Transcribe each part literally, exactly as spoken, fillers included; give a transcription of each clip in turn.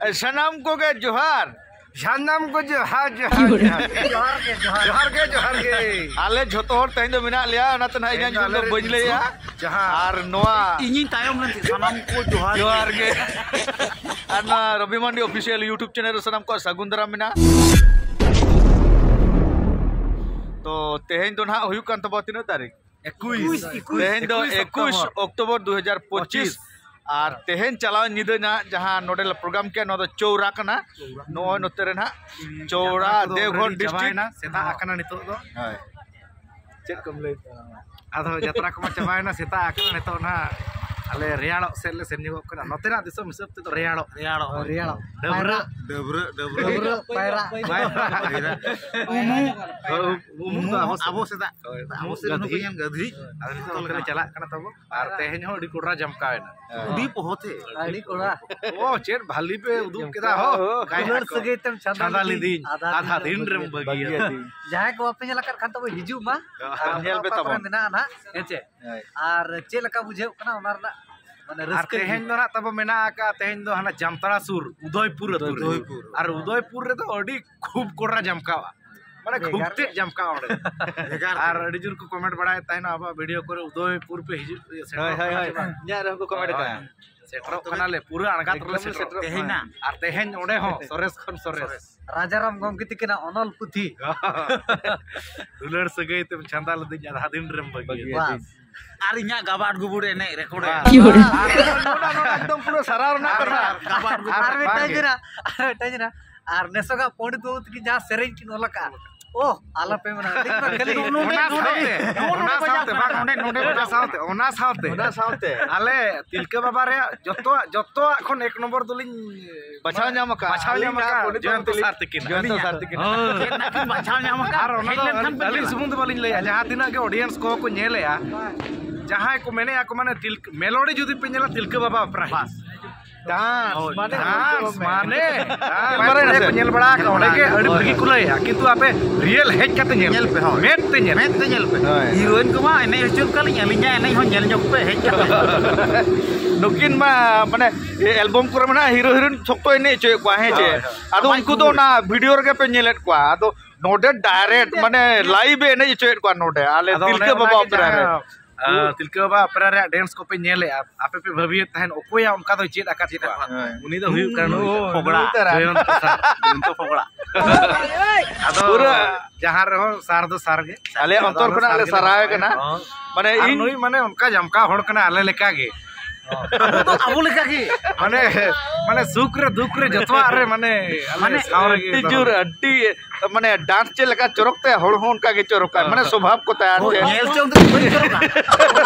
ᱥᱟᱱᱟᱢ ᱠᱚᱜᱮ ᱡᱚᱦᱟᱨ᱾ ᱥᱟᱱᱟᱢ ᱠᱚ ᱡᱚᱦᱟᱨ, ᱡᱚᱦᱟᱨ, ᱡᱚᱦᱟᱨ᱾ ᱡᱚᱦᱟᱨ ᱜᱮ, ᱡᱚᱦᱟᱨ ᱜᱮ, ᱡᱚᱦᱟᱨ ᱜᱮ᱾ ᱟᱞᱮ ᱡᱷᱚᱛᱚ ᱦᱚᱲ ᱛᱮᱦᱮᱧ ᱫᱚ ᱢᱮᱱᱟᱜ ᱞᱮᱭᱟ, ᱚᱱᱟᱛᱮ ᱱᱟᱦᱟᱜ ᱤᱧᱟᱹᱜ ᱛᱮᱦᱮᱧ ᱫᱚ ᱧᱩᱛᱩᱢ ᱫᱚ ᱟᱞᱮ ᱵᱟᱹᱧ ᱞᱟᱹᱭᱟ᱾ ᱡᱟᱦᱟᱸ ᱟᱨ ᱱᱚᱣᱟ ᱤᱧᱤᱧ ᱛᱟᱭᱚᱢ ᱞᱮᱱ ᱛᱤᱧ, ᱥᱟᱱᱟᱢ ᱠᱚ ᱡᱚᱦᱟᱨ ᱜᱮ᱾ ᱡᱚᱦᱟᱨ ᱜᱮ᱾ ᱟᱨ ᱱᱚᱣᱟ ᱨᱚᱵᱤ ᱢᱟᱱᱰᱤ ᱚᱯᱷᱤᱥᱤᱭᱟᱞ YouTube ᱪᱮᱱᱮᱞ ᱨᱮ ᱥᱟᱱᱟᱢ ᱠᱚᱣᱟᱜ ᱥᱟᱹᱜᱩᱱ ᱫᱟᱨᱟᱢ ᱢᱮᱱᱟᱜᱼᱟ᱾ ᱛᱚ ᱛᱮᱦᱮᱧ ᱫᱚ ᱱᱟᱦᱟᱜ ᱦᱩᱭᱩᱜ ᱠᱟᱱ ᱛᱟᱵᱚᱱᱟ ᱛᱤᱱᱟᱹᱜ ᱛᱟᱹᱨᱤᱠᱷ? ᱮᱠᱩᱥ᱾ ᱮᱠᱩᱥ, ᱮᱠᱩᱥ᱾ ᱛᱮᱦᱮᱧ ᱫᱚ ᱮᱠᱩᱥ ᱚᱠᱴᱳᱵᱚᱨ ᱫᱩ ᱦᱟᱡᱟᱨ ᱯᱚᱸᱪᱤᱥ᱾ ᱟᱨ ᱛᱮᱦᱮᱧ ᱪᱟᱞᱟᱣ ᱧᱤᱫᱟᱹ ᱱᱟᱦᱟᱜ ᱡᱟᱦᱟᱸ ᱱᱚᱰᱮ ᱞᱮ ᱯᱨᱳᱜᱨᱟᱢ ᱠᱮᱜᱼᱟ, ᱱᱚᱣᱟ ᱫᱚ ᱪᱳᱣᱨᱟ ᱠᱟᱱᱟ᱾ ᱱᱚᱜᱼᱚᱭ ᱱᱚᱛᱮ ᱨᱮ ᱱᱟᱦᱟᱜ ᱪᱳᱣᱨᱟ, ᱡᱟᱛᱨᱟ ᱠᱚᱫᱚ ᱫᱮᱣᱜᱷᱚᱨ ᱨᱮᱰᱤ ᱰᱤᱥᱴᱨᱤᱠᱴ᱾ ᱪᱟᱵᱟᱭᱮᱱᱟ, ᱥᱮᱛᱟᱜ ᱟᱠᱟᱱᱟ ᱱᱤᱛᱚᱜ ᱫᱚ᱾ ᱦᱳᱭ᱾ ᱪᱮᱫ ᱠᱚᱢ ᱞᱟᱹᱭ ᱛᱟᱞᱟᱝᱟ? ᱟᱫᱚ ᱡᱟᱛᱨᱟ ᱠᱚᱢᱟ ᱪᱟᱵᱟᱭᱮᱱᱟ, ᱥᱮᱛᱟᱜ ᱟᱠᱟᱱᱟ, ᱱᱤᱛᱚᱜ ᱱᱟᱦᱟᱜ ᱟᱞᱮ ᱨᱮᱭᱟᱲᱚᱜ ᱥᱮᱫ ᱞᱮ ᱥᱮᱱ ᱧᱚᱜᱚᱜ ᱠᱟᱱᱟ᱾ ᱱᱚᱛᱮᱱᱟᱜ ᱫᱤᱥᱚᱢ ᱦᱤᱥᱟᱹᱵ ᱛᱮᱫᱚ ᱨᱮᱭᱟᱲᱚᱜ᱾ ᱨᱮᱭᱟᱲᱚᱜ᱾ ᱦᱳᱭ, ᱨᱮᱭᱟᱲᱚᱜ᱾ ᱰᱟᱹᱵᱽᱨᱟᱹᱜ᱾ ᱯᱟᱭᱨᱟᱜ᱾ ᱰᱟᱹᱵᱽᱨᱟᱹᱜ, ᱰᱟᱹᱵᱽᱨᱟᱹᱜ, ᱯᱟᱭᱨᱟᱜ᱾ ᱯᱟᱭᱨᱟᱜ᱾ ᱩᱢᱩᱜ᱾ ᱦᱳᱭ, ᱩᱢᱩᱜ ᱫᱚ ᱟᱵᱚ ᱥᱮᱫ᱾ ᱟᱵᱚ ᱥᱮᱫᱟᱜ᱾ ᱦᱳᱭ, ᱟᱵᱚ ᱥᱮᱫ ᱜᱟᱹᱫᱷᱤ᱾ ᱦᱚᱸᱠᱚ ᱧᱮᱞ ᱜᱟᱹᱫᱷᱤ᱾ ᱦᱳᱭ᱾ ᱟᱫᱚ ᱱᱤᱛᱚᱜ ᱚᱱᱛᱮ ᱞᱮ ᱪᱟᱞᱟᱜ ᱠᱟᱱᱟ ᱛᱟᱵᱚ᱾ ᱟᱨ ᱛᱮᱦᱮᱧ ᱦᱚᱸ ᱟᱹᱰᱤ ᱠᱚᱰᱨᱟ ᱡᱟᱢᱠᱟᱣ ᱮᱱᱟ᱾ ᱦᱮᱸ᱾ ᱟᱹᱰᱤ ᱠᱚᱰᱨᱟ᱾ ᱚ, ᱪᱮᱫ ᱵᱷᱟᱞᱤ ᱯᱮ ᱩᱫᱩᱜ ᱠᱮᱫᱟ ᱦᱚ᱾ ᱡᱟᱢᱠᱟᱣ᱾ ᱫᱩᱞᱟᱹᱲ ᱥᱟᱹᱜᱟᱹᱭ ᱛᱮᱢ ᱪᱷᱟᱸᱫᱟ ᱪᱷᱟᱸᱫᱟ ᱞᱤᱫᱤᱧ, ᱞᱤᱫᱤᱧ, ᱟᱫᱷᱟ ᱟᱫᱷᱟ ᱫᱤᱱ ᱫᱤᱱ ᱨᱮᱢ ᱨᱮᱢ ᱵᱟᱹᱜᱤᱭᱟᱹᱫᱤᱧ᱾ ᱵᱟᱹᱜᱤᱭᱟᱹᱫᱤᱧ᱾ ᱡᱟᱦᱟᱸᱭ ᱠᱚ ᱵᱟᱯᱮ ᱧᱮᱞ ᱟᱠᱟᱫ ᱠᱷᱟᱱ ᱛᱚᱵᱮ ᱦᱤᱡᱩᱜ ᱢᱟ᱾ ᱦᱳᱭ᱾ ᱟᱨ ᱧᱮᱞ ᱯᱮ ᱚᱠᱟ ᱠᱚᱨᱮ ᱛᱟᱵᱚᱱ᱾ ᱢᱮᱱᱟᱜᱼᱟ ᱱᱟᱦᱟᱜ, ᱦᱮᱸ ᱪᱮ? ᱦᱳᱭ᱾ ᱟᱨ ᱪᱮᱫ ᱞᱮᱠᱟ ᱵᱩᱡᱷᱟᱹᱜ ᱠᱟᱱᱟ ᱚᱱᱟ ᱨᱮᱱᱟᱜ, ᱢᱟᱱᱮ, ᱟᱨ ᱨᱟᱹᱥᱠᱟᱹ ᱛᱮᱦᱮᱧ ᱜᱮ? ᱫᱚ ᱱᱟᱦᱟᱜ ᱛᱟᱵᱚ ᱢᱮᱱᱟᱜ ᱟᱠᱟᱫᱼᱟ, ᱛᱮᱦᱮᱧ ᱫᱚ ᱦᱟᱱᱟ ᱡᱟᱢᱛᱟᱲᱟ ᱥᱩᱨ ᱩᱫᱚᱭᱯᱩᱨ ᱟᱹᱛᱩ ᱨᱮ᱾ ᱩᱫᱚᱭᱯᱩᱨ᱾ ᱟᱨ ᱩᱫᱚᱭᱯᱩᱨ ᱨᱮᱫᱚ ᱟᱹᱰᱤ ᱠᱷᱩᱵ ᱠᱚᱰᱨᱟ ᱡᱟᱢᱠᱟᱣᱟ᱾ ᱢᱟᱱᱮ ᱵᱷᱮᱜᱟᱨ ᱠᱷᱩᱵ ᱜᱮ᱾ ᱛᱮᱫ ᱡᱟᱢᱠᱟᱣᱟ ᱚᱸᱰᱮ᱾ ᱵᱷᱮᱜᱟᱨ ᱟᱨ ᱜᱮ᱾ ᱟᱹᱰᱤ ᱡᱳᱨ ᱠᱚ ᱠᱚᱢᱮᱱᱴ ᱵᱟᱲᱟᱭᱮᱫ ᱛᱟᱦᱮᱱᱟ, ᱟᱵᱚᱣᱟᱜ ᱵᱷᱤᱰᱤᱭᱳ ᱠᱚᱨᱮ ᱩᱫᱚᱭᱯᱩᱨ ᱯᱮ ᱦᱤᱡᱩᱜ, ᱥᱮᱴᱮᱨᱚᱜ ᱦᱳᱭ, ᱦᱳᱭ, ᱠᱟᱱᱟ ᱦᱳᱭ᱾ ᱥᱮ ᱵᱟᱝ? ᱤᱧᱟᱹᱜ ᱨᱮᱦᱚᱸ ᱠᱚ ᱠᱚᱢᱮᱱᱴ ᱦᱳᱭ᱾ ᱠᱟᱱᱟ᱾ ᱥᱮᱴᱮᱨᱚᱜ ᱮᱠᱫᱚᱢ ᱠᱟᱱᱟᱞᱮ, ᱯᱩᱨᱟᱹ ᱟᱬᱜᱟᱛ ᱨᱮᱞᱮ ᱥᱮᱴᱮᱨᱚᱜ ᱥᱮᱴᱮᱨᱚᱜ ᱠᱟᱱᱟ᱾ ᱛᱮᱦᱮᱧ ᱱᱟ᱾ ᱟᱨ ᱛᱮᱦᱮᱧ ᱚᱸᱰᱮ ᱦᱚᱸ ᱥᱚᱨᱮᱥ ᱠᱷᱚᱱ ᱥᱚᱨᱮᱥ᱾ ᱨᱟᱡᱟᱨᱟᱢ ᱜᱚᱢᱠᱮ ᱛᱤᱠᱤᱱᱟᱜ ᱚᱱᱚᱞ ᱯᱩᱛᱷᱤ᱾ ᱫᱩᱞᱟᱹᱲ ᱥᱟᱹᱜᱟᱹᱭ ᱛᱮᱢ ᱪᱷᱟᱸᱫᱟ ᱞᱤᱫᱤᱧ, ᱟᱫᱷᱟ ᱫᱤᱱ ᱨᱮᱢ ᱵᱟᱹᱜᱤᱭᱟᱹᱫᱤᱧ᱾ ᱵᱟᱹᱜᱤᱭᱟᱹᱫᱤᱧ᱾ ᱵᱟᱥ᱾ ᱟᱨ ᱤᱧᱟᱹᱜ ᱜᱟᱵᱟᱰ ᱜᱩᱵᱩᱰ ᱮᱱᱮᱡ ᱨᱮᱠᱚᱨᱰ ᱵᱟᱥ᱾ ᱮᱱᱮᱡ᱾ ᱟᱨ ᱱᱚᱰᱮ, ᱱᱚᱰᱮ ᱮᱠᱫᱚᱢ ᱯᱩᱨᱟᱹ ᱥᱟᱨᱟᱣ ᱨᱮᱱᱟᱜ ᱟᱨ ᱠᱟᱛᱷᱟ᱾ ᱜᱟᱵᱟᱰ ᱜᱩᱵᱩᱰ᱾ ᱟᱨ ᱢᱤᱫᱴᱟᱝ ᱵᱟᱝ ᱜᱮ᱾ ᱡᱮᱱᱟ, ᱟᱨ ᱢᱤᱫᱴᱟᱝ ᱡᱮᱱᱟ, ᱟᱨ ᱱᱮᱥᱚᱜᱟᱜ ᱯᱚᱸᱰᱤᱛ ᱵᱟᱹᱵᱩ ᱛᱟᱹᱠᱤᱱ ᱡᱟᱦᱟᱸ ᱥᱮᱨᱮᱧ ᱠᱤᱱ ᱚᱞ ᱟᱠᱟᱫᱼᱟ, ᱳᱦ, ᱟᱞᱚᱯᱮ ᱢᱮᱱᱟ, ᱟᱹᱰᱤ ᱢᱟ ᱠᱷᱟᱹᱞᱤ ᱚᱱᱟ ᱱᱚᱰᱮ, ᱥᱟᱶᱛᱮ, ᱱᱚᱰᱮ, ᱚᱱᱟ ᱱᱚᱰᱮ ᱥᱟᱶᱛᱮ, ᱵᱟᱡᱟᱣ ᱵᱟᱝ, ᱠᱟᱱᱟ᱾ ᱚᱸᱰᱮ, ᱱᱚᱰᱮ ᱚᱱᱟ ᱵᱟᱡᱟᱣ ᱥᱟᱶᱛᱮ, ᱠᱟᱱᱟ᱾ ᱚᱱᱟ ᱥᱟᱶᱛᱮ, ᱚᱱᱟ ᱥᱟᱶᱛᱮ᱾ ᱟᱞᱮ ᱛᱤᱞᱠᱟᱹ ᱵᱟᱵᱟ ᱨᱮᱭᱟᱜ ᱡᱚᱛᱚᱣᱟᱜ, ᱡᱚᱛᱚᱣᱟᱜ ᱠᱷᱚᱱ ᱮᱠ ᱱᱚᱢᱵᱚᱨ ᱫᱚᱞᱤᱧ ᱵᱟᱪᱷᱟᱣ ᱧᱟᱢ ᱟᱠᱟᱫ᱾ ᱵᱟᱪᱷᱟᱣ ᱧᱟᱢ ᱟᱹᱞᱤᱧ ᱟᱠᱟᱫ ᱯᱚᱱᱰᱤᱛ ᱡᱚᱭᱚᱱᱛᱚ ᱵᱟᱵᱩ ᱥᱟᱨ ᱛᱤᱠᱤᱱ᱾ ᱡᱚᱭᱚᱱᱛᱚ ᱥᱟᱨ ᱛᱤᱠᱤᱱ᱾ ᱦᱳᱭ᱾ ᱪᱮᱫ ᱨᱮᱱᱟᱜ ᱠᱤᱱ ᱵᱟᱪᱷᱟᱣ ᱧᱟᱢ ᱟᱠᱟᱫ? ᱟᱨ ᱚᱱᱟ ᱦᱮᱡ ᱫᱚ ᱞᱮᱱᱠᱷᱟᱱ ᱯᱮ ᱟᱹᱞᱤᱧ ᱧᱮᱞᱟ᱾ ᱥᱩᱢᱩᱝ ᱫᱚ ᱵᱟᱹᱞᱤᱧ ᱞᱟᱹᱭᱟ, ᱡᱟᱦᱟᱸ ᱛᱤᱱᱟᱹᱜ ᱜᱮ ᱚᱰᱤᱭᱮᱱᱥ ᱠᱚᱦᱚᱸ ᱠᱚ ᱧᱮᱞᱮᱜᱼᱟ, ᱡᱟᱦᱟᱸᱭ ᱠᱚ ᱢᱮᱱᱮᱜᱼᱟ ᱠᱚ, ᱢᱟᱱᱮ, ᱛᱤᱞᱠ-, ᱢᱮᱞᱳᱰᱤ ᱡᱩᱫᱤ ᱯᱮ ᱧᱮᱞᱟ, ᱛᱤᱞᱠᱟᱹ ᱵᱟᱵᱟ ᱯᱨᱟᱭᱤᱡᱽ᱾ ᱵᱟᱥ᱾ ᱰᱟᱱᱥ ᱦᱳᱭ, ᱢᱟᱱᱮ ᱰᱟᱱᱥ ᱢᱟᱱᱮ ᱢᱟᱱᱮ ᱢᱟᱱᱮ ᱠᱚ ᱧᱮᱞ ᱵᱟᱲᱟ ᱟᱠᱟᱫᱟ, ᱚᱸᱰᱮ ᱜᱮ ᱟᱹᱰᱤ ᱵᱷᱟᱹᱜᱤ ᱠᱚ ᱞᱟᱹᱭᱟ, ᱠᱤᱱᱛᱩ ᱟᱯᱮ ᱨᱤᱭᱮᱞ ᱦᱮᱡ ᱠᱟᱛᱮ ᱧᱮᱞ ᱧᱮᱞ ᱯᱮ, ᱯᱮ, ᱦᱳᱭ᱾ ᱢᱮᱫ ᱛᱮ ᱧᱮᱞ ᱯᱮ᱾ ᱦᱳᱭ᱾ ᱦᱤᱨᱳᱭᱤᱱ ᱠᱚᱢᱟ ᱮᱱᱮᱡ ᱦᱚᱪᱚᱭᱮᱫ ᱠᱚᱣᱟ ᱞᱤᱧ, ᱟᱹᱞᱤᱧᱟᱜ ᱮᱱᱮᱡ ᱦᱚᱸ ᱧᱮᱞ ᱧᱚᱜ ᱯᱮ ᱦᱮᱡ ᱠᱟᱛᱮ᱾ ᱱᱩᱠᱤᱱ ᱢᱟ ᱢᱟᱱᱮ ᱮᱞᱵᱟᱢ ᱠᱚᱨᱮ ᱢᱮᱱᱟᱜᱼᱟ, ᱦᱤᱨᱳ ᱦᱤᱨᱳᱭᱤᱱ ᱥᱚᱠᱛᱚ ᱮᱱᱮᱡ ᱦᱚᱪᱚᱭᱮᱫ ᱠᱚᱣᱟ, ᱦᱮᱸ ᱪᱮ? ᱦᱳᱭ, ᱦᱳᱭ᱾ ᱟᱫᱚ ᱩᱱᱠᱩ ᱫᱚ ᱚᱱᱟ ᱵᱷᱤᱰᱤᱭᱳ ᱨᱮᱜᱮ ᱯᱮ ᱧᱮᱞᱮᱫ ᱠᱚᱣᱟ, ᱟᱫᱚ ᱱᱚᱰᱮ ᱰᱟᱭᱨᱮᱠᱴ ᱢᱟᱱᱮ ᱞᱟᱭᱤᱵᱷ ᱮ ᱮᱱᱮᱡ ᱦᱚᱪᱚᱭᱮᱫ ᱠᱚᱣᱟ ᱱᱚᱰᱮ ᱟᱞᱮ ᱟᱫᱚ ᱚᱱᱮ ᱛᱤᱞᱠᱟᱹ ᱚᱱᱟ ᱵᱟᱵᱟ ᱜᱮ ᱚᱯᱮᱨᱟ ᱨᱮ᱾ ᱡᱟᱦᱟᱸ, ᱟᱨ ᱛᱤᱞᱠᱟᱹ ᱵᱟᱵᱟ ᱚᱯᱮᱨᱟ ᱨᱮᱭᱟᱜ ᱰᱮᱱᱥ ᱠᱚᱯᱮ ᱧᱮᱞᱮᱫᱼᱟ, ᱟᱯᱮ ᱯᱮ ᱵᱷᱟᱹᱵᱤᱭᱮᱫ ᱛᱟᱦᱮᱸᱫ ᱚᱠᱚᱭᱟᱜ ᱚᱱᱠᱟ ᱫᱚᱭ ᱪᱮᱫ ᱟᱠᱟᱫ ᱠᱚᱣᱟ? ᱦᱳᱭ᱾ ᱩᱱᱤ ᱫᱚ ᱦᱩᱭᱩᱜ ᱠᱟᱱᱟ ᱱᱩᱭ ᱯᱷᱚᱜᱽᱲᱟ, ᱡᱚᱭᱚᱱᱛᱚ ᱥᱟᱨ, ᱡᱚᱭᱚᱱᱛᱚ ᱯᱷᱚᱜᱽᱲᱟ᱾ ᱟᱫᱚ ᱯᱩᱨᱟᱹ ᱡᱟᱦᱟᱸ ᱨᱮᱦᱚᱸ ᱥᱟᱨ ᱫᱚ ᱥᱟᱨ ᱜᱮ᱾ ᱟᱞᱮᱭᱟᱜ ᱚᱱᱛᱚᱨ ᱠᱷᱚᱱᱟᱜ ᱞᱮ ᱥᱟᱨᱦᱟᱣᱮ ᱠᱟᱱᱟ᱾ ᱦᱚᱸ᱾ ᱢᱟᱱᱮ ᱟᱨ ᱤᱧ ᱱᱩᱭ ᱢᱟᱱᱮ ᱚᱱᱠᱟ ᱡᱟᱢᱠᱟ ᱦᱚᱲ ᱠᱟᱱᱟ ᱟᱞᱮ ᱞᱮᱠᱟ ᱜᱮ᱾ ᱟᱵᱚ ᱫᱚ ᱟᱵᱚ ᱞᱮᱠᱟ ᱜᱮ᱾ ᱢᱟᱱᱮ, ᱢᱟᱱᱮ ᱥᱩᱠ ᱨᱮ ᱫᱩᱠ ᱨᱮ ᱡᱚᱛᱚᱣᱟᱜ ᱨᱮ ᱢᱟᱱᱮ ᱟᱞᱮ ᱢᱟᱱᱮ ᱥᱟᱶ ᱨᱮᱜᱮ ᱟᱹᱰᱤ ᱡᱳᱨ, ᱟᱹᱰᱤ ᱢᱟᱱᱮ ᱰᱟᱱᱥ ᱪᱮᱫ ᱞᱮᱠᱟ ᱪᱚᱨᱚᱠ ᱛᱟᱭᱟ, ᱦᱚᱲ ᱦᱚᱸ ᱚᱱᱠᱟ ᱜᱮ ᱪᱚᱨᱚᱠ ᱟᱭ, ᱢᱟᱱᱮ ᱥᱚᱵᱷᱟᱵ ᱠᱚ ᱛᱟᱭ ᱟᱨ ᱦᱳᱭ, ᱪᱮᱫ᱾ ᱧᱮᱞ ᱪᱚᱝ ᱫᱚ ᱵᱟᱹᱧ ᱪᱚᱨᱚᱠᱟ᱾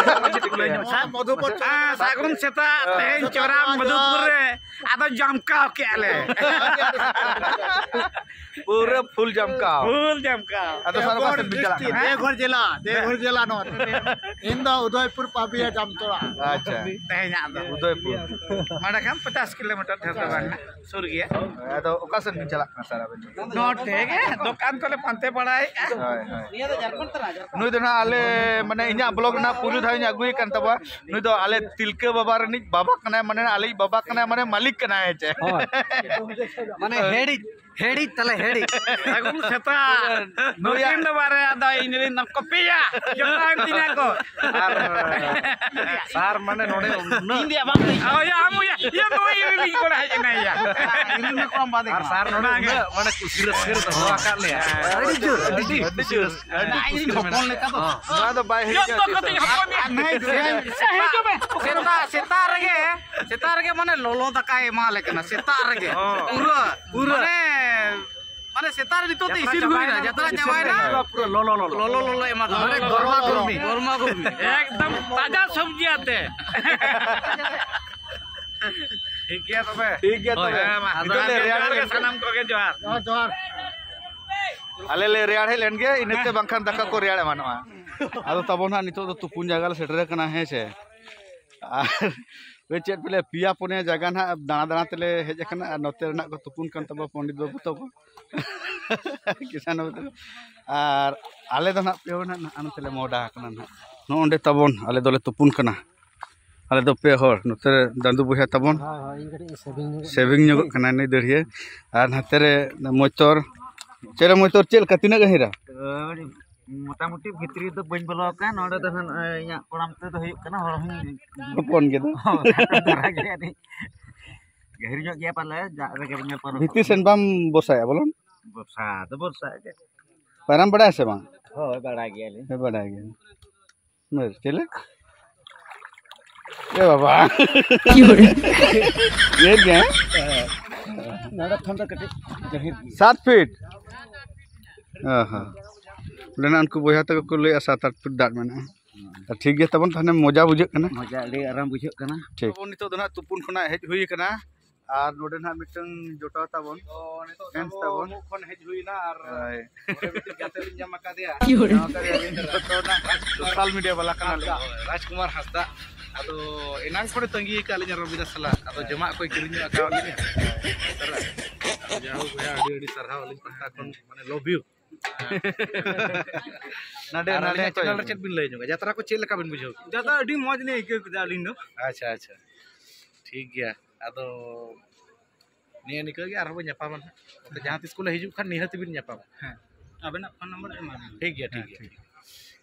ᱦᱮᱸ, ᱥᱟᱹᱜᱩᱱ ᱥᱮᱛᱟᱜ, ᱛᱮᱦᱮᱧ ᱪᱚᱨᱟᱢ ᱢᱚᱫᱷᱩᱯᱩᱨ ᱨᱮ ᱟᱫᱚ ᱡᱟᱢᱠᱟᱣ ᱠᱮᱜᱼᱟ ᱞᱮ᱾ ᱯᱩᱨᱟᱹ ᱯᱷᱩᱞ ᱡᱟᱢᱠᱟᱣ᱾ ᱯᱷᱩᱞ ᱡᱟᱢᱠᱟᱣ᱾ ᱟᱫᱚ ᱥᱟᱨ ᱚᱠᱟ ᱥᱮᱫ ᱵᱤᱱ ᱪᱟᱞᱟᱜ ᱠᱟᱱᱟ? ᱫᱮᱣᱜᱷᱚᱨ ᱡᱮᱞᱟ, ᱫᱮᱣᱜᱷᱚᱨ ᱡᱮᱞᱟ ᱱᱚᱣᱟ᱾ ᱤᱧ ᱫᱚ ᱩᱫᱚᱭᱯᱩᱨ ᱯᱟᱵᱤᱭᱟ ᱡᱟᱢᱛᱚᱲᱟ᱾ ᱟᱪᱪᱷᱟ᱾ ᱛᱮᱦᱮᱧᱟᱜ ᱫᱚ᱾ ᱩᱫᱚᱭᱯᱩᱨ᱾ ᱱᱚᱰᱮ ᱠᱷᱟᱱ ᱯᱚᱪᱟᱥ ᱠᱤᱞᱳᱢᱤᱴᱟᱨ ᱰᱷᱮᱨ ᱫᱚ ᱵᱟᱝ, ᱥᱩᱨ ᱜᱮᱭᱟ᱾ ᱟᱫᱚ ᱚᱠᱟ ᱥᱮᱫ ᱵᱤᱱ ᱪᱟᱞᱟᱜ ᱠᱟᱱᱟ ᱥᱟᱨ ᱟᱵᱤᱱ ᱫᱚ? ᱱᱚᱰᱮ ᱜᱮ ᱫᱚᱠᱟᱱ ᱠᱚᱞᱮ ᱯᱟᱱᱛᱮ ᱵᱟᱲᱟᱭᱮᱫᱼᱟ᱾ ᱦᱳᱭ, ᱦᱳᱭ᱾ ᱱᱩᱭ ᱫᱚ ᱱᱟᱦᱟᱜ ᱟᱞᱮ, ᱢᱟᱱᱮ, ᱤᱧᱟᱹᱜ ᱵᱞᱚᱜ ᱨᱮᱱᱟᱜ ᱯᱩᱭᱞᱩ ᱫᱷᱟᱣ ᱤᱧ ᱟᱹᱜᱩᱭᱮ ᱠᱟᱱ ᱛᱟᱵᱚᱣᱟ᱾ ᱱᱩᱭ ᱫᱚ ᱟᱞᱮ ᱛᱤᱞᱠᱟᱹ ᱵᱟᱵᱟ ᱨᱤᱱᱤᱡ ᱵᱟᱵᱟ ᱠᱟᱱᱟᱭ, ᱢᱟᱱᱮ ᱟᱞᱮᱭᱤᱡ ᱵᱟᱵᱟ ᱠᱟᱱᱟᱭ, ᱢᱟᱱᱮ ᱢᱟᱹᱞᱤᱠ ᱠᱟᱱᱟᱭ, ᱦᱮᱸ ᱪᱮ? ᱦᱳᱭ᱾ ᱢᱟᱱᱮ ᱦᱮᱰᱤᱡ, ᱦᱮᱰᱤᱡ ᱛᱟᱞᱮ ᱦᱮᱰᱤᱡ᱾ ᱥᱟᱹᱜᱩᱱ ᱥᱮᱛᱟᱜ᱾ ᱱᱩᱭᱟᱜ ᱱᱩᱠᱤᱱ ᱫᱚ ᱵᱟᱨᱭᱟ ᱫᱚ ᱤᱧ ᱨᱤᱱ ᱫᱚ ᱠᱚᱯᱤᱭᱟ᱾ ᱡᱚᱛᱚ ᱮᱢ ᱛᱤᱧᱟ ᱠᱚ᱾ ᱟᱨ ᱥᱟᱨ ᱢᱟᱱᱮ ᱱᱚᱰᱮ ᱩᱱᱟᱹᱜ ᱤᱧ ᱫᱚᱭᱟ ᱵᱟᱝ ᱫᱚ ᱤᱧ᱾ ᱳᱭ, ᱟᱢ ᱳᱭᱟ, ᱤᱭᱟᱹ ᱱᱩᱭ ᱨᱤᱱᱤᱡ ᱠᱚᱲᱟ ᱦᱮᱡ ᱮᱱᱟᱭ ᱭᱟ᱾ ᱤᱧ ᱫᱚ ᱠᱚᱲᱟᱢ ᱵᱟᱫᱮ ᱟᱨ ᱠᱟᱱᱟ᱾ ᱥᱟᱨ ᱱᱚᱰᱮ ᱚᱱᱟᱜᱮ᱾ ᱩᱱᱟᱹᱜ ᱢᱟᱱᱮ ᱠᱩᱥᱤ ᱨᱟᱹᱥᱠᱟᱹ ᱨᱮ ᱫᱚᱦᱚ ᱟᱠᱟᱫ ᱞᱮᱭᱟ᱾ ᱟᱹᱰᱤ ᱡᱳᱨ, ᱟᱹᱰᱤ ᱟᱹᱰᱤ ᱠᱩᱥᱤ ᱨᱟᱹᱥᱠᱟᱹ᱾ ᱟᱹᱰᱤ ᱟᱡ ᱨᱤᱱ ᱠᱩᱥᱤ ᱦᱚᱯᱚᱱ ᱨᱟᱹᱥᱠᱟᱹ᱾ ᱞᱮᱠᱟ ᱫᱚ᱾ ᱦᱚᱸ᱾ ᱱᱚᱣᱟ ᱫᱚ ᱵᱟᱭ ᱦᱤᱡᱩᱜᱼᱟ ᱡᱚᱛᱚ ᱛᱤᱥ ᱠᱚᱛᱮ ᱦᱚᱸ᱾ ᱦᱚᱯᱚᱱ ᱭᱟ᱾ ᱦᱮᱸ, ᱦᱤᱡᱩᱜ ᱢᱮ᱾ ᱥᱮᱛᱟᱜ, ᱥᱮᱛᱟᱜ ᱨᱮᱜᱮ, ᱥᱮᱛᱟᱜ ᱨᱮᱜᱮ ᱢᱟᱱᱮ ᱞᱚᱞᱚ ᱫᱟᱠᱟᱭ ᱮᱢᱟ ᱞᱮ ᱠᱟᱱᱟ, ᱥᱮᱛᱟᱜ ᱨᱮᱜᱮ᱾ ᱦᱚᱸ᱾ ᱯᱩᱨᱟᱹ, ᱯᱩᱨᱟ᱾ ᱢᱟᱱᱮ, ᱢᱟᱱᱮ ᱥᱮᱛᱟᱜ ᱨᱮ ᱱᱤᱛᱚᱜ ᱛᱮ ᱡᱟᱛᱨᱟ ᱤᱥᱤᱱ ᱦᱩᱭᱱᱟ, ᱪᱟᱵᱟᱭᱮᱱᱟ, ᱡᱟᱛᱨᱟ ᱤᱥᱤᱱ ᱪᱟᱵᱟᱭᱮᱱᱟ᱾ ᱦᱩᱭᱱᱟ᱾ ᱯᱩᱨᱟᱹ ᱞᱚᱞᱚ, ᱞᱚᱞᱚ᱾ ᱞᱚᱞᱚ, ᱞᱚᱞᱚ ᱮᱢᱟ ᱠᱚ ᱠᱟᱱᱟ᱾ ᱜᱚᱨᱢᱟ ᱜᱚᱨᱢᱤ᱾ ᱜᱚᱨᱢᱟ ᱜᱚᱨᱢᱤ᱾ ᱮᱠᱫᱚᱢ ᱛᱟᱡᱟ ᱥᱚᱵᱽᱡᱤ ᱟᱛᱮ᱾ ᱴᱷᱤᱠ ᱜᱮᱭᱟ ᱛᱚᱵᱮ᱾ ᱴᱷᱤᱠ ᱜᱮᱭᱟ ᱛᱚᱵᱮ᱾ ᱦᱮᱸ, ᱢᱟ᱾ ᱱᱤᱛᱚᱜ ᱞᱮ ᱨᱮᱭᱟᱲ ᱡᱚᱦᱟᱨ ᱜᱮ ᱞᱮ ᱥᱟᱱᱟᱢ ᱠᱚᱜᱮ ᱡᱚᱦᱟᱨ᱾ ᱡᱚᱦᱟᱨ, ᱡᱚᱦᱟᱨ᱾ ᱟᱞᱮ ᱞᱮ ᱨᱮᱭᱟᱲ ᱦᱮᱡ ᱞᱮᱱ ᱜᱮ, ᱤᱱᱟᱹᱛᱮ ᱵᱟᱝᱠᱷᱟᱱ ᱫᱟᱠᱟ ᱠᱚ ᱨᱮᱭᱟᱲ ᱮᱢᱟᱱᱚᱜᱼᱟ᱾ ᱟᱫᱚ ᱛᱟᱵᱚᱱ ᱦᱟᱸᱜ ᱱᱤᱛᱚᱜ ᱫᱚ ᱛᱩᱯᱩᱱ ᱡᱟᱭᱜᱟ ᱞᱮ ᱥᱮᱴᱮᱨ ᱟᱠᱟᱱᱟ, ᱦᱮᱸ ᱥᱮ? ᱟᱨ ᱳᱭ ᱪᱮᱫ ᱯᱮ ᱞᱟᱹᱭᱟ, ᱯᱮᱭᱟ ᱯᱩᱱᱭᱟ ᱡᱟᱭᱜᱟ ᱱᱟᱦᱟᱜ ᱫᱟᱬᱟ ᱫᱟᱬᱟ ᱛᱮᱞᱮ ᱦᱮᱡ ᱟᱠᱟᱱᱟ, ᱟᱨ ᱱᱚᱛᱮ ᱨᱮᱱᱟᱜ ᱠᱚ ᱛᱩᱯᱩᱱ ᱠᱟᱱ ᱛᱟᱵᱚᱱᱟ ᱯᱚᱱᱰᱤᱛ ᱵᱟᱹᱵᱩ ᱛᱟᱵᱚ, ᱠᱤᱥᱟᱱ ᱵᱟᱹᱵᱩ ᱛᱟᱠᱚ᱾ ᱟᱨ ᱟᱞᱮ ᱫᱚ ᱱᱟᱦᱟᱜ ᱯᱮ ᱦᱚᱲ ᱱᱟᱦᱟᱜ ᱱᱚᱛᱮ ᱞᱮ ᱢᱚᱦᱰᱟ ᱟᱠᱟᱱᱟ ᱱᱟᱦᱟᱜ᱾ ᱱᱚᱜᱼᱚ ᱱᱚᱸᱰᱮ ᱛᱟᱵᱚᱱ ᱟᱞᱮ ᱫᱚᱞᱮ ᱛᱩᱯᱩᱱ ᱠᱟᱱᱟ᱾ ᱟᱞᱮ ᱫᱚ ᱯᱮ ᱦᱚᱲ, ᱱᱚᱛᱮ ᱨᱮ ᱫᱟᱸᱫᱩ ᱵᱚᱭᱦᱟ ᱛᱟᱵᱚᱱ, ᱦᱳᱭ, ᱦᱳᱭ, ᱤᱧ ᱠᱟᱹᱴᱤᱡ ᱤᱧ ᱥᱮᱵᱷᱤᱝ ᱧᱚᱜᱚᱜ ᱥᱮᱵᱷᱤᱝ ᱧᱚᱜᱚᱜ ᱠᱟᱱᱟ ᱱᱩᱭ ᱫᱟᱹᱲᱦᱤᱭᱟᱹ, ᱟᱨ ᱱᱚᱛᱮ ᱨᱮ ᱢᱚᱭᱛᱚᱨ᱾ ᱪᱮᱫ ᱨᱮ ᱢᱚᱭᱛᱚᱨ, ᱪᱮᱫ ᱞᱮᱠᱟ, ᱛᱤᱱᱟᱹᱜ ᱜᱟᱹᱦᱤᱨᱟ? ᱟᱹᱰᱤ ᱢᱚᱴᱟᱢᱩᱴᱤ ᱵᱷᱤᱛᱨᱤ ᱫᱚ ᱵᱟᱹᱧ ᱵᱚᱞᱚ ᱟᱠᱟᱱ, ᱱᱚᱰᱮ ᱫᱚ ᱱᱟᱦᱟᱜ, ᱮ, ᱤᱧᱟᱹᱜ ᱠᱚᱲᱟᱢ ᱛᱮᱫᱚ ᱦᱩᱭᱩᱜ ᱠᱟᱱᱟ, ᱦᱚᱲ ᱦᱚᱸ ᱦᱚᱯᱚᱱ ᱜᱮ ᱫᱚ᱾ ᱦᱚᱸ, ᱠᱟᱹᱴᱤᱡ ᱫᱷᱟᱨᱟ ᱜᱮᱭᱟ, ᱟᱹᱰᱤ ᱜᱟᱹᱦᱤᱨ ᱧᱚᱜ ᱜᱮᱭᱟ ᱯᱟᱞᱮ, ᱫᱟᱜ ᱨᱮᱜᱮ ᱧᱮᱞ ᱯᱟᱨᱚᱢ ᱵᱷᱤᱛᱤᱨ ᱥᱮᱱ ᱵᱟᱢ ᱵᱚᱨᱥᱟᱭᱟ ᱵᱚᱞᱚᱱ? ᱵᱚᱨᱥᱟ ᱫᱚ ᱵᱚᱨᱥᱟ ᱜᱮ᱾ ᱯᱟᱭᱨᱟᱢ ᱵᱟᱲᱟᱭᱟ ᱥᱮ ᱵᱟᱝ? ᱦᱳᱭ, ᱵᱟᱲᱟᱭ ᱜᱮᱭᱟᱞᱤᱧ᱾ ᱦᱮᱸ, ᱵᱟᱲᱟᱭ ᱜᱮᱭᱟᱞᱤᱧ᱾ ᱢᱟᱹᱨ, ᱪᱮᱞᱮ? ᱮ ᱵᱟᱵᱟ᱾ ᱰᱷᱮᱨ ᱜᱮ, ᱦᱮᱸ? ᱱᱚᱰᱮ ᱠᱷᱚᱱ ᱫᱚ ᱠᱟᱹᱴᱤᱡ ᱜᱟᱹᱦᱤᱨ ᱜᱮᱭᱟ᱾ ᱥᱟᱛ ᱯᱷᱤᱴ? ᱚ ᱦᱚᱸ᱾ ᱚᱸᱰᱮᱱᱟᱜ ᱩᱱᱠᱩ ᱵᱚᱭᱦᱟ ᱛᱟᱠᱚ ᱠᱚ ᱞᱟᱹᱭᱮᱫᱼᱟ ᱥᱟᱛ ᱟᱴ ᱯᱷᱤᱴ ᱫᱟᱜ ᱢᱮᱱᱟᱜᱼᱟ᱾ ᱟᱨ ᱴᱷᱤᱠ ᱜᱮᱭᱟ ᱛᱟᱵᱚᱱ, ᱛᱟᱦᱚᱞᱮ ᱢᱚᱡᱟ ᱵᱩᱡᱷᱟᱹᱜ ᱠᱟᱱᱟ᱾ ᱢᱚᱡᱟ ᱟᱹᱰᱤ ᱟᱨᱟᱢ ᱵᱩᱡᱷᱟᱹᱜ ᱠᱟᱱᱟ᱾ ᱴᱷᱤᱠ᱾ ᱛᱟᱵᱚᱱ ᱱᱤᱛᱚᱜ ᱫᱚ ᱱᱟᱦᱟᱜ ᱛᱩᱯᱩᱱ ᱠᱷᱚᱱᱟᱜ ᱦᱮᱡ ᱦᱩᱭ ᱟᱠᱟᱱᱟ᱾ ᱟᱨ ᱱᱚᱰᱮ ᱱᱟᱦᱟᱜ ᱢᱤᱫᱴᱟᱝ ᱡᱚᱴᱟᱣ ᱛᱟᱵᱚᱱ, ᱛᱚ, ᱱᱤᱛᱚᱜ friends ᱛᱟᱵᱚᱱ᱾ ᱩᱢᱩᱜ ᱠᱷᱚᱱ ᱦᱮᱡ ᱦᱩᱭᱱᱟ ᱟᱨ ᱦᱳᱭ᱾ ᱱᱚᱰᱮ ᱢᱤᱫᱴᱮᱱ ᱜᱟᱛᱮ ᱞᱤᱧ ᱧᱟᱢ ᱟᱠᱟᱫᱮᱭᱟ᱾ ᱧᱟᱢ ᱟᱠᱟᱫᱮᱭᱟ ᱵᱤᱱ? ᱡᱚᱛᱚ ᱨᱮᱱᱟᱜ social media ᱵᱟᱞᱟ ᱠᱟᱱᱟᱞᱤᱧ᱾ ᱦᱳᱭ, ᱨᱟᱡᱽᱠᱩᱢᱟᱨ ᱦᱟᱸᱥᱫᱟ᱾ ᱟᱫᱚ ᱮᱱᱟᱝ ᱠᱷᱚᱱᱮ ᱛᱟᱺᱜᱤ ᱟᱠᱟᱫ ᱞᱤᱧᱟ ᱨᱚᱵᱤᱫᱟᱥ ᱥᱟᱞᱟᱜ᱾ ᱟᱫᱚ ᱡᱚᱢᱟᱜ ᱠᱚᱭ ᱠᱤᱨᱤᱧ ᱧᱚᱜ ᱟᱠᱟᱫ ᱞᱤᱧᱟ᱾ ᱟᱫᱚ ᱡᱟᱭᱦᱳᱠ ᱵᱚᱭᱦᱟ, ᱟᱹᱰᱤ ᱟᱹᱰᱤ ᱥᱟᱨᱦᱟᱣ ᱟᱹᱞᱤᱧ ᱯᱟᱦᱴᱟ ᱠᱷᱚᱱ, ᱢᱟᱱᱮ, love you᱾ ᱱᱚᱰᱮ ᱟᱨ ᱱᱟᱞᱮ ᱟᱹᱞᱤᱧᱟᱜ ᱪᱚᱭ channel ᱨᱮ ᱪᱮᱫ ᱵᱤᱱ ᱞᱟᱹᱭ ᱧᱚᱜᱟ? ᱡᱟᱛᱨᱟ ᱠᱚ ᱪᱮᱫ ᱞᱮᱠᱟ ᱵᱤᱱ ᱵᱩᱡᱷᱟᱹᱣ ᱠᱮᱫᱟ? ᱡᱟᱛᱨᱟ ᱟᱹᱰᱤ ᱢᱚᱡᱽ ᱞᱤᱧ ᱟᱹᱭᱠᱟᱹᱣ ᱠᱮᱫᱟ ᱟᱹᱞᱤᱧ ᱫᱚ᱾ ᱟᱪᱪᱷᱟ, ᱟᱪᱪᱷᱟ, ᱴᱷᱤᱠ ᱜᱮᱭᱟ᱾ ᱟᱫᱚ ᱱᱤᱭᱟᱹ ᱱᱤᱠᱟᱹ ᱜᱮ, ᱟᱨᱦᱚᱸ ᱵᱚᱱ ᱧᱟᱯᱟᱢᱟ ᱱᱟᱦᱟᱜ᱾ ᱱᱚᱛᱮ ᱡᱟᱦᱟᱸ ᱛᱤᱥ ᱠᱚᱞᱮ ᱦᱤᱡᱩᱜ ᱠᱷᱟᱱ ᱱᱤᱦᱟᱹᱛ ᱵᱤᱱ ᱧᱟᱯᱟᱢᱟ᱾ ᱦᱮᱸ, ᱟᱵᱮᱱᱟᱜ phone number ᱮᱢᱟ ᱞᱤᱧ ᱵᱮᱱ᱾ ᱴᱷᱤᱠ ᱜᱮᱭᱟ, ᱴᱷᱤᱠ ᱦᱮᱸ, ᱜᱮᱭᱟ, ᱴᱷᱤᱠ ᱴᱷᱤᱠ ᱜᱮᱭᱟ᱾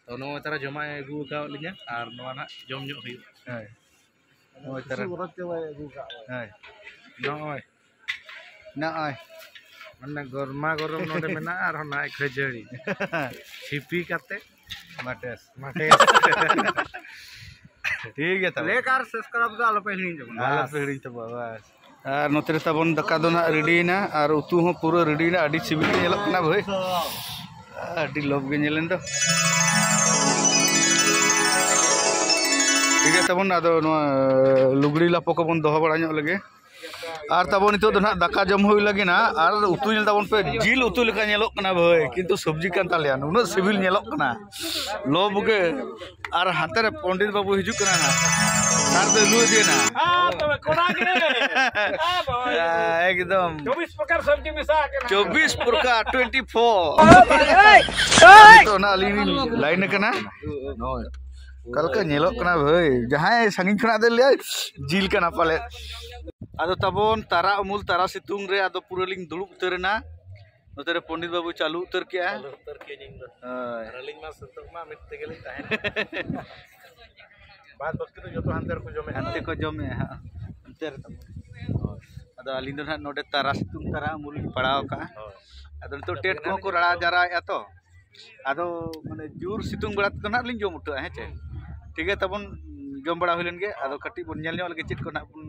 ᱛᱚ, ᱱᱚᱜᱼᱚᱭ ᱛᱟᱨᱟ ᱡᱚᱢᱟᱜ ᱮ ᱟᱹᱜᱩ ᱟᱠᱟᱫ ᱞᱤᱧᱟ, ᱟᱨ ᱱᱚᱣᱟ ᱱᱟᱦᱟᱜ ᱡᱚᱢ ᱧᱚᱜ ᱦᱩᱭᱩᱜᱼᱟ᱾ ᱦᱳᱭ᱾ ᱱᱚᱜᱼᱚᱭ ᱛᱟᱨᱟ᱾ ᱠᱩᱥᱤ ᱵᱚᱨᱚᱛ ᱪᱟᱵᱟᱭ ᱟᱹᱜᱩ ᱟᱠᱟᱫ ᱞᱮ᱾ ᱦᱳᱭ᱾ ᱱᱚᱜᱼᱚᱭ᱾ ᱱᱚᱜᱼᱚᱭ᱾ ᱢᱟᱱᱮ ᱜᱚᱨᱢᱟ ᱜᱚᱨᱚᱢ ᱱᱚᱰᱮ ᱢᱮᱱᱟᱜᱼᱟ, ᱟᱨᱦᱚᱸ ᱱᱚᱜᱼᱚᱭ ᱠᱷᱟᱹᱡᱟᱹᱲᱤ᱾ ᱥᱤᱯᱤ ᱠᱟᱛᱮ᱾ ᱢᱟᱴᱮᱥ᱾ ᱢᱟᱴᱮᱥ᱾ ᱴᱷᱤᱠ ᱜᱮᱭᱟ ᱛᱚᱵᱮ᱾ Like ᱟᱨ subscribe ᱫᱚ ᱟᱞᱚᱯᱮ ᱦᱤᱲᱤᱧ ᱛᱟᱵᱚᱱᱟ᱾ ᱟᱞᱚᱯᱮ ᱦᱤᱲᱤᱧ ᱛᱟᱵᱚᱱᱟ, ᱵᱟᱥ᱾ ᱟᱨ ᱱᱚᱛᱮ ᱨᱮ ᱛᱟᱵᱚᱱ ᱫᱟᱠᱟ ᱫᱚ ᱱᱟᱦᱟᱜ ready ᱮᱱᱟ, ᱟᱨ ᱩᱛᱩ ᱦᱚᱸ ᱯᱩᱨᱟᱹ ready ᱮᱱᱟ᱾ ᱟᱹᱰᱤ ᱥᱤᱵᱤᱞ ᱜᱮ ᱧᱮᱞᱚᱜ ᱠᱟᱱᱟ ᱵᱷᱟᱹᱭ, ᱟᱹᱰᱤ ᱞᱚᱵᱽ ᱜᱮ ᱧᱮᱞᱮᱱ ᱫᱚ᱾ ᱴᱷᱤᱠ ᱜᱮᱭᱟ ᱛᱟᱵᱚᱱ, ᱟᱫᱚ ᱱᱚᱣᱟ ᱞᱩᱜᱽᱲᱤ ᱞᱟᱯᱚ ᱠᱚᱵᱚᱱ ᱫᱚᱦᱚ ᱵᱟᱲᱟ ᱧᱚᱜ ᱞᱮᱜᱮ᱾ ᱟᱨ ᱛᱟᱵᱚᱱ ᱱᱤᱛᱚᱜ ᱫᱚ ᱱᱟᱦᱟᱜ ᱫᱟᱠᱟ ᱡᱚᱢ ᱦᱩᱭ ᱞᱟᱹᱜᱤᱫ ᱱᱟᱦᱟᱜ, ᱟᱨ ᱩᱛᱩ ᱧᱮᱞ ᱛᱟᱵᱚᱱ ᱯᱮ, ᱡᱤᱞ ᱩᱛᱩ ᱞᱮᱠᱟ ᱧᱮᱞᱚᱜ ᱠᱟᱱᱟ ᱵᱷᱟᱹᱭ, ᱠᱤᱱᱛᱩ ᱥᱚᱵᱽᱡᱤ ᱠᱟᱱ ᱛᱟᱞᱮᱭᱟ, ᱱᱩᱱᱟᱹᱜ ᱥᱤᱵᱤᱞ ᱧᱮᱞᱚᱜ ᱠᱟᱱᱟ, ᱞᱚᱵᱽ ᱜᱮ᱾ ᱟᱨ ᱦᱟᱱᱛᱮ ᱨᱮ ᱯᱚᱱᱰᱤᱛ ᱵᱟᱹᱵᱩ ᱦᱤᱡᱩᱜ ᱠᱟᱱᱟ ᱱᱟᱦᱟᱜ᱾ ᱟᱨ ᱫᱚ ᱞᱩ ᱫᱮᱱᱟ᱾ ᱟᱨ ᱛᱚᱵᱮ ᱠᱚᱲᱟ ᱜᱮ᱾ ᱟᱨ ᱵᱟᱵᱟ᱾ ᱮᱠᱫᱚᱢ᱾ ᱪᱚᱵᱵᱤᱥ ᱯᱨᱚᱠᱟᱨ ᱥᱚᱵᱽᱡᱤ ᱢᱮᱥᱟ ᱟᱠᱟᱱᱟ᱾ ᱪᱚᱵᱵᱤᱥ ᱯᱨᱚᱠᱟᱨ, ᱴᱩᱭᱮᱱᱴᱤ ᱯᱷᱳᱨ᱾ ᱱᱤᱛᱚᱜ ᱱᱟᱜ ᱟᱹᱞᱤᱧ ᱞᱤᱧ ᱞᱟᱭᱤᱱ ᱟᱠᱟᱱᱟ᱾ ᱚᱠᱟ ᱞᱮᱠᱟ ᱧᱮᱞᱚᱜ ᱠᱟᱱᱟ ᱵᱷᱟᱹᱭ, ᱡᱟᱦᱟᱸᱭ ᱥᱟᱺᱜᱤᱧ ᱠᱷᱚᱱᱟᱜ ᱫᱚ ᱞᱟᱹᱭᱟ ᱡᱤᱞ ᱠᱟᱱᱟ ᱯᱟᱞᱮ᱾ ᱟᱫᱚ ᱛᱟᱵᱚᱱ ᱛᱟᱨᱟ ᱩᱢᱩᱞ ᱛᱟᱨᱟ ᱥᱤᱛᱩᱝ ᱨᱮ ᱟᱫᱚ ᱯᱩᱨᱟᱹ ᱞᱤᱧ ᱫᱩᱲᱩᱵ ᱩᱛᱟᱹᱨ ᱮᱱᱟ᱾ ᱱᱚᱛᱮ ᱨᱮ ᱯᱚᱱᱰᱤᱛ ᱵᱟᱹᱵᱩ ᱪᱟᱹᱞᱩ ᱩᱛᱟᱹᱨ ᱠᱮᱜᱼᱟ᱾ ᱪᱟᱹᱞᱩ ᱩᱛᱟᱹᱨ ᱠᱮᱜᱼᱟ ᱤᱧ ᱫᱚ᱾ ᱦᱳᱭ᱾ ᱟᱨ ᱟᱹᱞᱤᱧ ᱢᱟ ᱥᱩᱛᱩᱜ ᱢᱟ ᱢᱤᱫ ᱛᱮᱜᱮ ᱞᱤᱧ ᱛᱟᱦᱮᱱ᱾ ᱵᱟᱫ ᱵᱟᱹᱠᱤ ᱫᱚ ᱡᱚᱛᱚ ᱦᱟᱱᱛᱮ ᱨᱮᱠᱚ ᱡᱚᱢᱮᱫᱼᱟ᱾ ᱦᱟᱱᱛᱮ ᱠᱚ ᱡᱚᱢᱮᱫᱼᱟ ᱦᱟᱸᱜ᱾ ᱚᱱᱛᱮ ᱨᱮ ᱛᱟᱵᱚᱱ᱾ ᱟᱫᱚ ᱟᱹᱞᱤᱧ ᱫᱚ ᱱᱟᱦᱟᱜ ᱱᱚᱰᱮ ᱛᱟᱨᱟ ᱥᱤᱛᱩᱝ ᱛᱟᱨᱟ ᱩᱢᱩᱞ ᱞᱤᱧ ᱯᱟᱲᱟᱣ ᱠᱟᱜᱼᱟ᱾ ᱦᱳᱭ᱾ ᱟᱫᱚ ᱱᱤᱛᱚᱜ ᱟᱫᱚ ᱴᱮᱴ ᱠᱚᱦᱚᱸ ᱠᱚ ᱨᱟᱲᱟ ᱡᱟᱣᱨᱟᱭᱮᱫᱼᱟ ᱛᱚ᱾ ᱟᱫᱚ ᱢᱟᱱᱮ ᱡᱳᱨ ᱥᱤᱛᱩᱝ ᱵᱮᱲᱟ ᱛᱮᱫᱚ ᱱᱟᱦᱟᱜ ᱞᱤᱧ ᱡᱚᱢ ᱩᱴᱷᱟᱹᱜᱼᱟ, ᱦᱮᱸ ᱪᱮ? ᱦᱩᱸ᱾ ᱴᱷᱤᱠ ᱜᱮᱭᱟ, ᱛᱟᱵᱚᱱ ᱡᱚᱢ ᱵᱟᱲᱟ ᱦᱩᱭ ᱞᱮᱱ ᱜᱮ᱾ ᱟᱫᱚ ᱠᱟᱹᱴᱤᱡ ᱵᱚᱱ ᱧᱮᱞ ᱧᱚᱜ ᱞᱮᱜᱮ ᱪᱮᱫ ᱠᱚ ᱱᱟᱦᱟᱜ ᱵᱚᱱ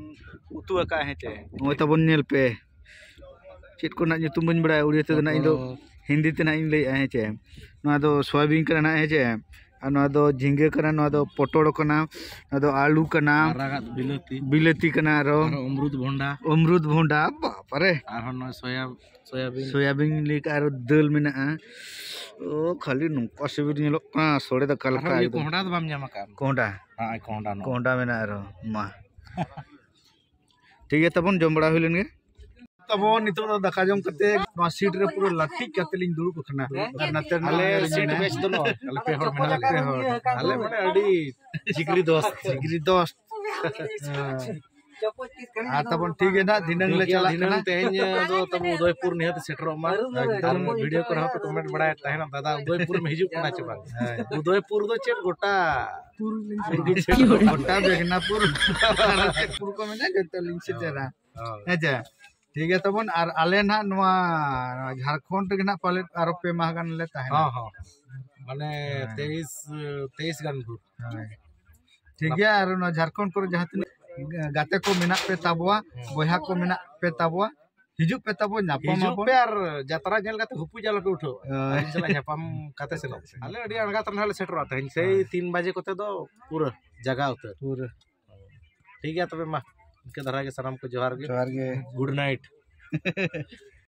ᱩᱛᱩ ᱟᱠᱟᱜᱼᱟ, ᱦᱮᱸ ᱪᱮ? ᱱᱚᱜᱼᱚᱭ ᱛᱟᱵᱚᱱ ᱧᱮᱞ ᱯᱮ᱾ ᱪᱮᱫ ᱠᱚ ᱨᱮᱱᱟᱜ ᱧᱩᱛᱩᱢ ᱵᱟᱹᱧ ᱵᱟᱲᱟᱭᱟ, ᱩᱲᱤᱭᱟ ᱛᱮᱫᱚ ᱱᱟᱜ ᱤᱧ ᱫᱚ ᱯᱚᱴᱚᱞ᱾ ᱦᱤᱱᱫᱤ ᱛᱮ ᱱᱟᱜ ᱤᱧ ᱞᱟᱹᱭᱮᱜᱼᱟ, ᱦᱮᱸ ᱪᱮ? ᱱᱚᱣᱟ ᱫᱚ ᱥᱚᱭᱟᱵᱤᱱ ᱠᱟᱱᱟ ᱱᱟᱜ, ᱦᱮᱸ ᱪᱮ? ᱟᱨ ᱱᱚᱣᱟ ᱫᱚ ᱡᱷᱤᱸᱜᱟᱹ ᱠᱟᱱᱟ, ᱱᱚᱣᱟ ᱫᱚ ᱯᱚᱴᱚᱞ ᱠᱟᱱᱟ, ᱱᱚᱣᱟ ᱫᱚ ᱟᱹᱞᱩ ᱠᱟᱱᱟ, ᱟᱨᱟᱜᱟᱜ ᱵᱤᱞᱟᱹᱛᱤ᱾ ᱵᱤᱞᱟᱹᱛᱤ ᱠᱟᱱᱟ ᱟᱨᱚ᱾ ᱟᱨᱚ ᱚᱢᱨᱩᱫ ᱵᱷᱚᱸᱰᱟ᱾ ᱚᱢᱨᱩᱫ ᱵᱷᱚᱸᱰᱟ, ᱵᱟᱯᱨᱮ᱾ ᱟᱨᱦᱚᱸ ᱱᱚᱣᱟ ᱥᱚᱭᱟ-, ᱥᱚᱭᱟᱵᱤᱱ᱾ ᱥᱚᱭᱟᱵᱤᱱ ᱞᱟᱹᱭ ᱠᱟᱜᱼᱟ, ᱟᱨᱚ ᱫᱟᱹᱞ ᱢᱮᱱᱟᱜᱼᱟ᱾ ᱳ, ᱠᱷᱟᱹᱞᱤ ᱱᱚᱝᱠᱟ ᱥᱤᱵᱤᱞ ᱧᱮᱞᱚᱜ ᱠᱟᱱᱟ, ᱥᱚᱲᱮ ᱫᱚ ᱚᱠᱟ ᱞᱮᱠᱟ ᱟᱨᱦᱚᱸ ᱤᱭᱟᱹ ᱮᱠᱫᱚᱢ᱾ ᱠᱚᱸᱦᱰᱟ ᱫᱚ ᱵᱟᱢ ᱧᱟᱢ ᱟᱠᱟᱫᱼᱟ? ᱠᱚᱸᱦᱰᱟ᱾ ᱦᱮᱸ, ᱠᱚᱸᱦᱰᱟ ᱱᱚᱣᱟ᱾ ᱠᱚᱸᱦᱰᱟ ᱢᱮᱱᱟᱜᱼᱟ ᱟᱨᱚ, ᱢᱟ᱾ ᱴᱷᱤᱠ ᱜᱮᱭᱟ, ᱛᱟᱵᱚᱱ ᱡᱚᱢ ᱵᱟᱲᱟ ᱦᱩᱭ ᱞᱮᱱ ᱜᱮ᱾ ᱛᱟᱵᱚᱱ ᱱᱤᱛᱚᱜ ᱫᱚ ᱫᱟᱠᱟ ᱡᱚᱢ ᱠᱟᱛᱮ ᱱᱚᱣᱟ ᱥᱤᱴ ᱨᱮ ᱯᱩᱨᱟᱹ ᱞᱟᱹᱴᱤᱡ ᱠᱟᱛᱮ ᱞᱤᱧ ᱫᱩᱲᱩᱵ ᱟᱠᱟᱱᱟ᱾ ᱟᱨ ᱱᱚᱛᱮ ᱨᱮᱱ ᱟᱞᱮ ᱢᱮᱱᱟᱜ ᱥᱤᱴ ᱞᱤᱧᱟ᱾ ᱵᱮᱪ ᱫᱚ ᱱᱚᱣᱟ᱾ ᱟᱞᱮ ᱯᱮ ᱦᱚᱲ ᱢᱮᱱᱟᱜ ᱞᱮᱭᱟ᱾ ᱯᱮ ᱦᱚᱲ᱾ ᱟᱞᱮ ᱢᱟᱱᱮ ᱟᱹᱰᱤ ᱡᱤᱜᱽᱨᱤ ᱫᱚᱥ᱾ ᱡᱤᱜᱽᱨᱤ ᱫᱚᱥ᱾ ᱦᱮᱸ᱾ ᱟᱨ ᱛᱟᱵᱚᱱ ᱴᱷᱤᱠ ᱜᱮ ᱱᱟᱜ, ᱫᱷᱤᱱᱟᱹᱝ ᱞᱮ ᱴᱷᱤᱠ ᱜᱮᱭᱟ, ᱪᱟᱞᱟᱜ ᱫᱷᱤᱱᱟᱹᱝ ᱠᱟᱱᱟ᱾ ᱛᱮᱦᱮᱧ ᱫᱚ ᱛᱟᱵᱚ ᱩᱫᱚᱭᱯᱩᱨ ᱱᱤᱦᱟᱹᱛ ᱥᱮᱴᱮᱨᱚᱜ ᱢᱟ᱾ ᱮᱠᱫᱚᱢ᱾ ᱟᱨ ᱵᱷᱤᱰᱤᱭᱳ ᱠᱚᱨᱮ ᱦᱚᱸ ᱯᱮ ᱠᱚᱢᱮᱱᱴ ᱵᱟᱲᱟᱭᱮᱫ ᱛᱟᱦᱮᱱᱟ, "ᱫᱟᱫᱟ, ᱩᱫᱚᱭᱯᱩᱨ ᱮᱢ ᱦᱤᱡᱩᱜ ᱠᱟᱱᱟ ᱪᱮ ᱵᱟᱝ?" ᱦᱮᱸ᱾ ᱩᱫᱚᱭᱯᱩᱨ ᱫᱚ ᱪᱮᱫ ᱜᱚᱴᱟ ᱯᱩᱨ ᱜᱮ ᱪᱮᱫ ᱜᱚᱴᱟ ᱵᱮᱜᱽᱱᱟᱯᱩᱨ᱾ ᱪᱮᱫ ᱯᱩᱨ ᱠᱚ ᱢᱮᱱᱟᱜᱼᱟ, ᱡᱚᱛᱚ ᱞᱤᱧ ᱥᱮᱴᱮᱨᱟ᱾ ᱦᱳᱭ᱾ ᱦᱮᱸ ᱪᱮ? ᱴᱷᱤᱠ ᱜᱮᱭᱟ ᱛᱟᱵᱚᱱ, ᱟᱨ ᱟᱞᱮ ᱱᱟᱦᱟᱜ ᱱᱚᱣᱟ ᱡᱷᱟᱲᱠᱷᱚᱸᱰ ᱨᱮᱜᱮ ᱱᱟᱦᱟᱜ ᱯᱟᱞᱮᱫ ᱟᱨᱚ ᱯᱮ ᱢᱟᱦᱟ ᱜᱟᱱ ᱞᱮ ᱛᱟᱦᱮᱱᱟ᱾ ᱦᱚᱸ, ᱦᱚᱸ᱾ ᱢᱟᱱᱮ ᱦᱮᱸ᱾ ᱛᱮᱭᱤᱥ, ᱛᱮᱭᱤᱥ ᱜᱟᱱ ᱵᱷᱳᱨ᱾ ᱦᱳᱭ᱾ ᱴᱷᱤᱠ ᱜᱮᱭᱟ, ᱟᱨ ᱱᱚᱣᱟ ᱡᱷᱟᱲᱠᱷᱚᱸᱰ ᱠᱚᱨᱮ ᱡᱟᱦᱟᱸ ᱛᱤᱱᱟᱹᱜ ᱜᱟᱛᱮ ᱠᱚ ᱢᱮᱱᱟᱜ ᱯᱮ ᱛᱟᱵᱚᱣᱟ, ᱦᱮᱸ᱾ ᱵᱚᱭᱦᱟ ᱠᱚ ᱢᱮᱱᱟᱜ ᱯᱮ ᱛᱟᱵᱚᱣᱟ, ᱦᱤᱡᱩᱜ ᱯᱮ ᱛᱟᱵᱚ, ᱧᱟᱯᱟᱢ ᱦᱤᱡᱩᱜ ᱟᱵᱚᱱ᱾ ᱯᱮ ᱟᱨ ᱡᱟᱛᱨᱟ ᱧᱮᱞ ᱠᱟᱛᱮ ᱦᱩᱯᱩᱡ ᱟᱞᱚ ᱯᱮ ᱩᱴᱷᱟᱹᱣ᱾ ᱦᱳᱭ᱾ ᱟᱹᱞᱤᱧ ᱥᱟᱞᱟᱜ ᱧᱟᱯᱟᱢ ᱠᱟᱛᱮ ᱥᱮᱱᱚᱜ ᱯᱮ᱾ ᱟᱞᱮ ᱟᱹᱰᱤ ᱟᱬᱜᱟᱛ ᱨᱮ ᱱᱟᱦᱟᱜ ᱞᱮ ᱥᱮᱴᱮᱨᱚᱜᱼᱟ ᱛᱮᱦᱮᱧ, ᱥᱮᱭ ᱦᱳᱭ᱾ ᱛᱤᱱ ᱵᱟᱡᱮ ᱠᱚᱛᱮ ᱫᱚ ᱯᱩᱨᱟᱹ ᱡᱟᱜᱟᱣ ᱩᱛᱟᱹᱨ᱾ ᱯᱩᱨᱟᱹ᱾ ᱴᱷᱤᱠ ᱜᱮᱭᱟ ᱛᱚᱵᱮ ᱢᱟ, ᱤᱱᱠᱟᱹ ᱫᱷᱟᱨᱟ ᱜᱮ ᱥᱟᱱᱟᱢ ᱠᱚ ᱡᱚᱦᱟᱨ ᱜᱮ᱾ ᱡᱚᱦᱟᱨ ᱜᱮ᱾ Good night.